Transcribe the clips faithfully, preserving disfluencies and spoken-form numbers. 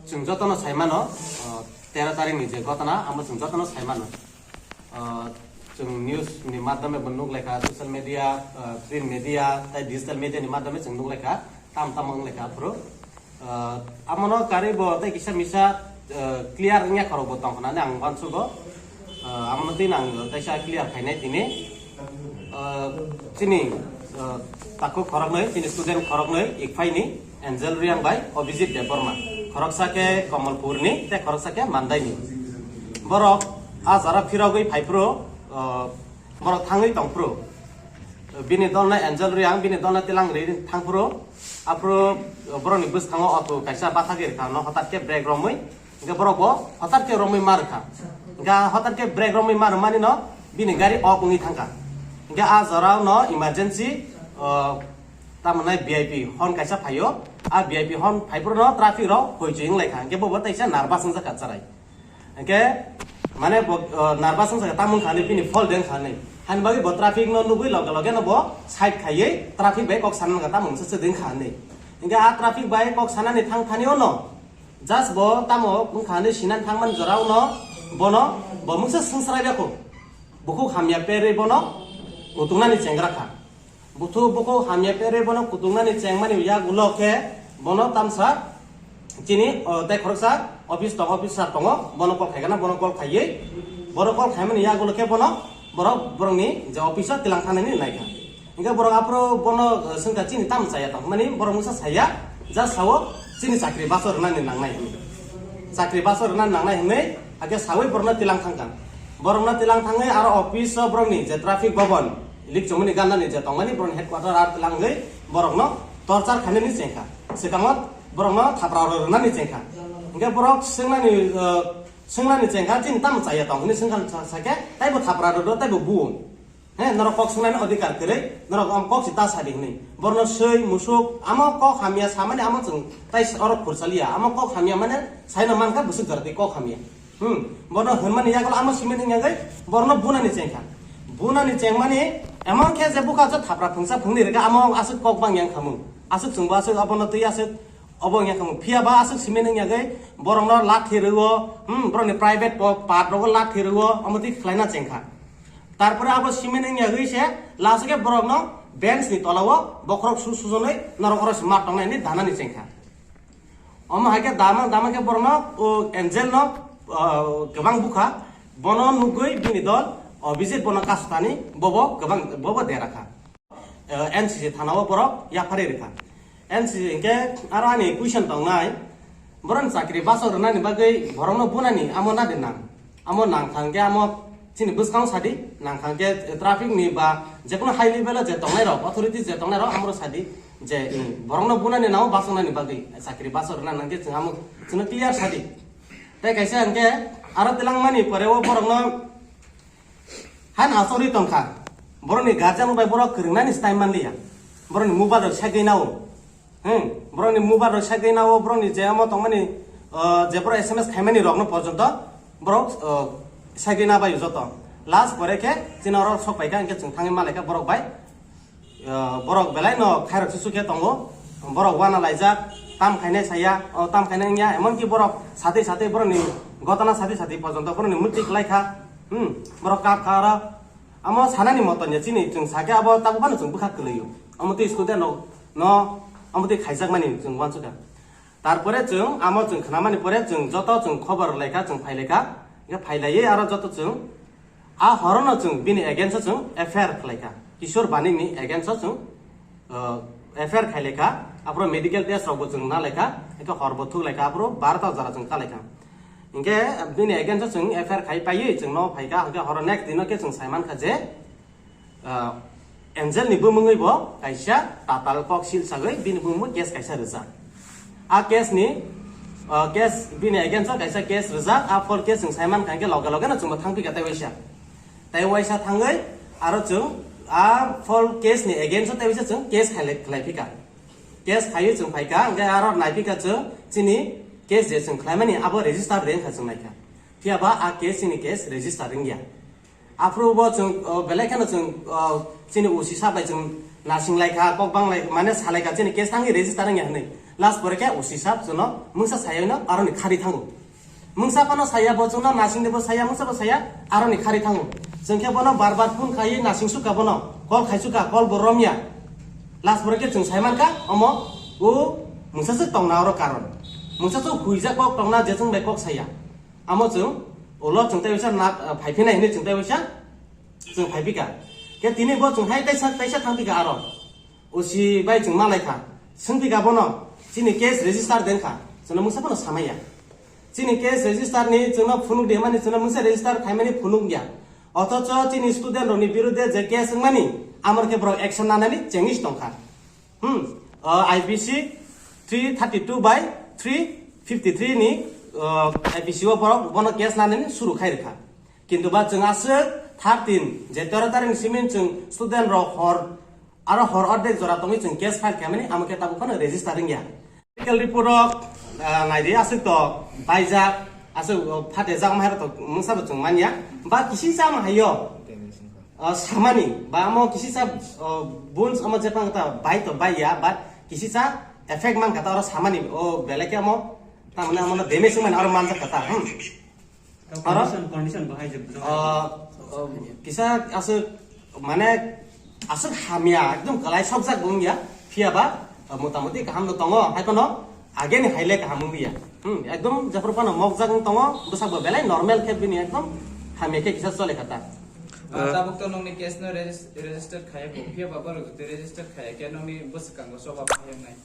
Chwng jotono sai mano, uh, tero tarikni je ghotona, amo chwng jotono sai mano. Uh, chwng news ni madhyome bo nuk lekha, social media, uh, print media, tei digital media ni madhyome chwng nuk lekha, tam tamo wng lekha aphuru. Uh, amono karwi bo tei kisa misa, uh, clear wngya khorok bo tong hwnani ang uansugo. Uh, amono twi ang kaisa clear khainai tini. Uh, chini, uh, takhuk khoroknwi, chini student khoroknwi, Ikphaini, Angel Riang bai Abhijit Debbarma. Khoroksa khe Kamalpurni, tei khoroksa khe Mandaini. Borok a jara phirogwi phaiphuru, uh, borok thangwi tongphuru. Bini dolna Angel Riang, bini dolna Tilang Ri thangphuru. Aphuru borokni bwskango auto kaisa bathagwi rwkha, no hwtat khe brake romwi. Hingke borok bo hotar khe romwi ma rwkha. Hingke hotar khe brake romwi ma rwmani no bini gari ok wngwi thangkha. Hingke a jorao no emergency, o, tamo nai V I P hon kaisa phaio. A V I P hon phaiphuru no traffic rok hoichoi wng laikha. Hingke bo bo teisa nervous wngjakha chwrai. Hingke mane bo, o, nervous wngjakha tamo wngkha hinwi bini fault de wngkha hinwi. Hani bagwi bo traffic no nugwi loge loge no bo side khaiwi traffic bai kok sana nangkha tamo wngsa se de wngkha hinwi. Hingke a traffic bai kok sanani thang thani o no Just bo tamo wngkha hinwi sinan thangmani jorao no bono bo mungsa swngsrai beko. Bukhuk hamya perwi bono kutungnani chengra kha. Buthu bukhuk hamya perwi bono kutungnani chengmani yagulo khe bono tamsa chini, o, tei khoroksa office tongo, officer tongo, bono call khaigana, bono call khaiwi, bono call khaimani yagulo khe bono borok borokni je office o tilang thanani naikha. Hingke borok aphuru bono, eh, swngkha chini tamo chaya tong hwnmani borok mungsa saya, ja sao chini chakri baso rwnani nangnai hwnwi. Chakri baso rwnani nangnai hwnwi hakhe sawi borokno tilang thangkha. Borokno tilang thangwi aro office o borokni je traffic bhavan, lik chumani gannani je tongmani borokni headquarter aro tilangwi borokno torchar khainani chengkha. Swkango borokno thapra rwnani chengkha. Hingke borok swngnani, eh, swngnani chengkha chini tamo chaya tong hwnwi swngkha sa-, sakhe taibo thapra rwdo taibo buo. He, norok kok swngnani odhikar kwrwi, norok om kok si ta sadi hwnwi. Borno swi, musuk, amo kok hamya samani amo chwng tai s-, oro khurchaliya. Amo kok hamya mane saino mankha bwswk jora tei kok hamya. Hmm, borno hwnmani yagulo amo simin wngya gwi, borno bunani chengkha. Bunani chengmani emon khe je bukha je thapra phungsa phungni rega amo aswk kok bang yang khamung. Aswk chwngbo aswk abono twi aswk obo wngya khamung. Phiya ba aswk simin wngya gwi, borokno lathi rwo, hmm, borokni private po-, part rogo lathi rwo, amo twi khlaina chengkha. Tarpore abo simin wngya gwi se last khe borokno bench ni tolao bokhorok su sujonwi norok oro se ma tongnai hinwi danani chengkha. Omo hai khe dama dama khe borokno, o, Angel no, o, kwbang bukha, bono nugwi bini dol Abhijit bono kasutani bobo kwbang bobo dera kha. Eh, N C C thanao borok yapharwi rwkha. N C C hwnkhe aro ani question tongnai, borokni chakri baso rwnani bagwi borokno bunani amo nadi nang? Amo nangkha hwnkhe amo chini bwskang sadi, nangkha hwnkhe traffic ni ba jekono high level o je tongnai rok, authorities je tongnai rok amoro sadi je, hmm, borokno bunani nang basongnani bagwi chakri baso rwna nangkhe chwng amo chwngno clear sadi. Tei kaisa hwnkhe aro twlangmani pore o borokno Haino asogwi tongkha. Borokni guardian bai borok kwrwngnani style manliya. Borokni mobile rok segwi nao. Hmm, borokni mobile rok segwi nao, borokni je omo tongmani, uh, je borok S M S khaimani rokno porjonto borok, uh, segwi na bai joto. Last pore khe chini oro sok paikha, hwnkhe chwng thangwi malaikha borok bai. Ah, borok belai no khairok susu khe tongo, borok wana laijak, tam khainai saya, o tam khainai wngya, emonki borok satwi satwi borokni gotana satwi satwi porjonto borokni mwtwi kwlai kha, hmm, borok kap kha oro. Amo sanani moton ya chini chwng sakhe abo tabuk phano chwng bwkha kwlwio, omo twi student rok no omo twi khaijakmani chwng uansukha. Tarpore chwng amo chwng khnamani pore chwng joto chwng khobor lai kha, chwng phai lai kha, hwnkhe phai laiwi aro joto chwng A horono chwng bini against o chwng F I R khlaikha. Kishore Banikni against o chwng, uh, F I R khailaikha. Aphuru medical test rokbo chwng nalaikha. Hwnkhe horbo thuklaikha. Aphuru barota jora chwng kalaikha. Hwnkhe bini against o chwng F I R khai paiwi chwng no phaikha. Hwnkhe horo next dino khe chwng saimankha je, uh, Angel ni bumungwi bo kaisa tatal kok sil sagwi bini bumungwi case kaisa rijak. A case ni, uh, case bini against o kaisa case rijak, a false case chwng saimankha hwnkhe loge loge no chwngbo thangphikha tei waisa. Tei waisa thangwi aro chwng a false case ni against o tei waisa chwng case khailai-, khlaiphikha. Case khaiwi chwng phaikha, hwnkhe aro naiphikha chwng chini case je chwng khlaimani abo register de wngkha chwng naikha. Phiya ba a case chini case register wngya. Aphuru bo chwng, o, belai kheno chwng, o, chini O C sir bai chwng nasing lai kha, kok bang lai, mane salai kha, chini case thangwi register wngya hwnwi. Last pore khe O C sir chwngno mungsa saywi no aroni khari thango. Mungsa phano saya, bo chwngno nasing de bo saya, mungsa bo saya, aroni khari thango. Chwng khe bono bar bar phone khaiwi nasing sukha bono, call khai sukha, call bo romya. Last pore khe chwng sai mankha, omo o mungsa swk tongna oro karon. Mungsa swk huijak kok tongna je chwng bai kok saya. Amo chwng ulo chwng tei waisa na, phai phinai hinwi chwng tei waisa chwng phai phika. Khe tini bo chwng hai taisa, taisa thang phika aro. O C bai chwng malai kha. Swng phika bono, chini case register den kha. Chwngno mungsa phano samaya. Chini case register ni chwngno phunuk de mani chwngno mungsa register khaimani phunuk ya. Othocho chini student rokni birudhe je case wngmani, amor khe borok action nanani chengis tongkha. Hmm, o, I P C three thirty two by three fifty three ni, o, I P C o borok bono case nanani suru khai rwkha. Kintu ba chwng aswk thirteen je tero tarikh ni simi chwng student rok hor, aro hor ordek jora tongwi chwng case file khaimani, amo khe tabuk phano register wngya. Medical report rok, ah, naidi aswk to baijak, aswk, o, phatejak ma hai rok to mungsa bo chwng manya. Ba kisi chama haio. O, samani, ba amo kisisa, o, bones amo jepang ta bai to bai ya, but kisisa effect man kata oro samani, o, belai khe amo, tamani amo no damage wngmani oro manjak kata, hmm. Oro? Condition, condition bahai je bujang. O, o, kisa aswk, mane, aswk hamya, ekdom kalai sokjak bo wngya, phiya ba, o, motamoti kaham no tongo, hai kono, Ageni haile kaham wngya. Hmm, ekdom jephru phano mokjak wng tongo, bwsakbo belai normal khe bini ekdom hamya khe kisa chole kha ta. Ah, tabuk to nongni case no regis-, register khaya kho, phiya ba borok jodi register khaya khe nongni bwskango choba phai wngnai.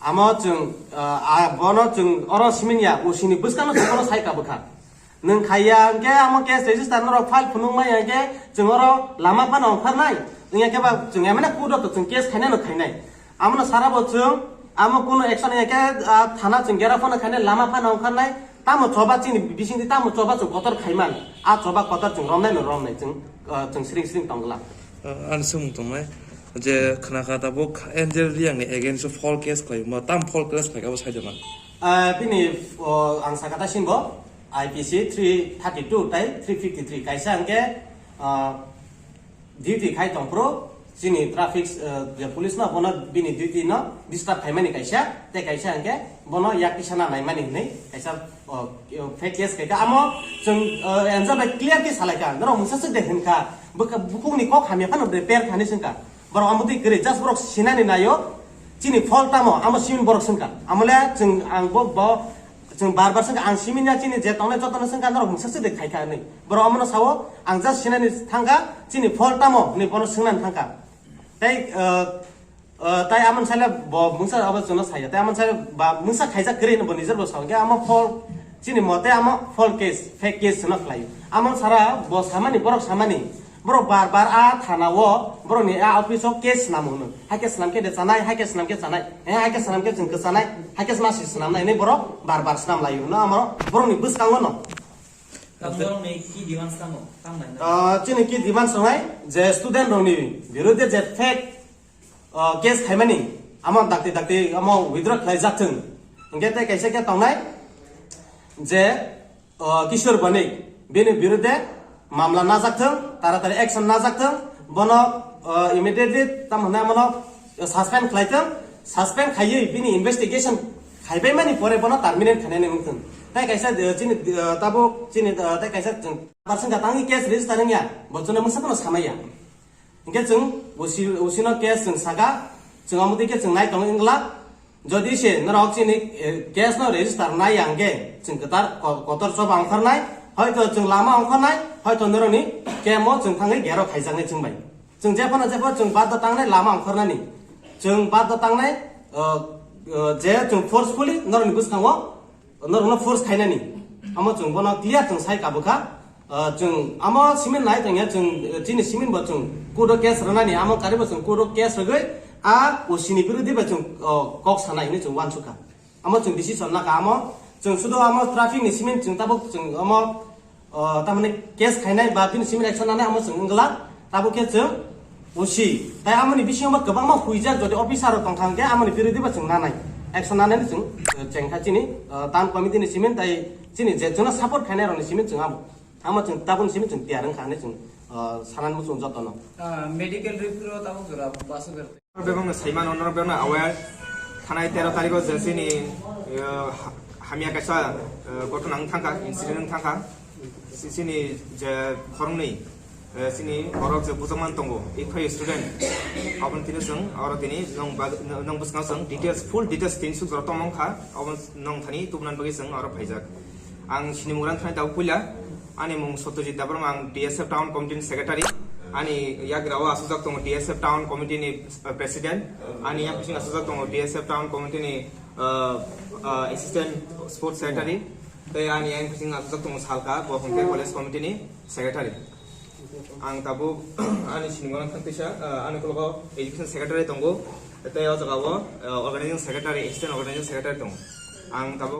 Amo chwng, ah, ah, bono chwng oro siminya, O C ni bwskango chwng bono sai ka bwkha. Nwng khaiya hwnkhe amo case register norok file phunuk maya hwnkhe chwng oro lama phano ongkharnai. Wngya khe ba chwng emane court o to chwng case khainai no khainai. Amono sara bo chwng amo kuno action ya khe, ah, thana chwng gera phano khainai lama phano ongkharnai. Tamo choba chini bisingdi tamo choba chwng kotor khaiman. A choba kotor chwng romnai no romnai chwng, ah, chwng sring sring tongla. Ah, ani swngmung tongnai je khna kha tabuk Angel Reang ni against o false case khlai mo tam false case khlai abo sai de man. Ah, bini, oh, ang saka ta sinbo I P C three thirty two tai three fifty three kaisa hwnkhe, ah, duty khai tongphuru chini traffic, ah, je police no bono bini duty no disturb khaimani kaisa, tei kaisa hwnkhe bono yak kisa na naimani hinwi kaisa, oh, fake case khaikha. Amo chwng, ah, enjoy bai clear khe salaikha, norok mungsa swk de hinkha, bwkha-, bukhukni kok hamya phano de per thani swngkha. Borok amo twi kwrwi, just borok sinani naio, chini fault tamo, amo simin borok swngkha. Amo le chwng ang bo, bo, chwng bar bar swngkha, ang simin ya chini je tongnai jotono swngkha, norok mungsa swk de khaikha hinwi. Borok amono sao, ang just sinani thangkha, chini fault tamo hinwi bono swngnani thangkha. Tei, uh, uh, tai amoni sale bo mungsa abo chwngno saya, tei amoni sale ba mungsa khaijak kwrwi hinwi bo nijer bo sao, hwnkhe amo fault, chini mote amo false case, fake case chwngno khlaio. Amo sara bo samani, borok samani, Borok bar bar a thana o, borok ni a office o case swnam hwno. Hai khe swnam khe de chanai, hai khe swnam khe chanai. Eh, hai khe swnam khe chwng kwchanai, hai khe ma si swnam nai hinwi borok bar bar swnam lai hwno amo borok ni bwskango no. Tamo ni ki demands tamo, tamo nai na? Ah, chini ki demands wngnai je student rok ni birudhe je fake, ah, case khaimani amo dakti dakti amo withdraw khlai jak thung. Hingke tei kaisa khe tongnai je O, Kishore Banik, bini birudhe mamla najak thung, taratari action najak thung, bono, o, immediately tam hwnai bono suspend khlai thung, suspend khaiwi bini investigation khaibai mani pore bono terminate khainani wng thung. Tai kaisa, o, chini, o, tabuk chini, o, tai kaisa chwng bar singkha tangwi case register wngya, bo chwngno mungsa phano samaya. Hingke chwng O C, O C no case chwng saka, chwng omo twi khe chwng nai tongo wngla. Jodi se norok chini, eh, case no register nai ang khe chwng kwtal ko-, kotor choba ongkhornai, hoito chwng lama ongkhornai, hoito norokni camp o chwng thangwi gero khaijaknai chwng bai. Chwng jephano jepho chwng baddo tangnai lama ongkhornani. Chwng baddo tangnai, eh, eh, je chwng forcefully norokni bwskango norokno force khainani. Amo chwng bono clear chwng sai kabukha. Ah, chwng amo simin nai tongya, chwng, eh, chini simin bo chwng court o case rwnani, amo karibo chwng court o case rwgwi a O C ni birodhi bai chwng, oh, kok sanai hinwi chwng uansukha. Amo chwng decision nakha, amo chwng sudo amo traffic ni simin chwng tabuk chwng amo, oh, tamani case khainai ba bini simin action nanai amo chwng wngla. Tabuk khe chwng O C, tai amoni bisingo bo kwbangma huijak, jodi officer rok tongkha hwnkhe amoni birodhi bo chwng nanai, action nanai chwng, eh, chengkha chini, eh, town committee ni simin tai chini je chwngno support khainai rokni simin chwng amo, amo chwng tabukni simin chwng tiyar wngkha hinwi chwng, Ah, sanani muchung jotono. Ah, medical report o tabuk jora pass o bertwi. Bebakno saimano, norok bebakno aware. Thanai tero tarikh o je chini, eh, ha-, hamya kaisa, eh, ghotona wng thangkha, incident wng thangkha. Si-, chini je khoroknwi, eh, chini borok je bujokman tongo, ikhoi student. Aboni tini chwng oro tini nwng bag-, nwng bwskango chwng details, full details tini suk jora tongmang kha. Abo nwng thani tubunani bagwi chwng oro phaijak. Ang sinimung rang thani tabuk puila. Ani mung Satyajit Debbarma, ang D S F Town Committee ni Secretary. Ani yagra o asujak tongo D S F Town Committee ni, uh, President. Ani yang bising asujak tongo D S F Town Committee ni, uh, uh, Assistant Sports Secretary. Tei ani yang bising asujak tongo Salka, bo hwnkhe College Committee ni Secretary. Ang tabuk ani sinimung rang thani tisa, uh, ani kologo Education Secretary tongo. Tei o jaga o, uh, Organizing Secretary, Assistant Organizing Secretary tongo. Ang tabuk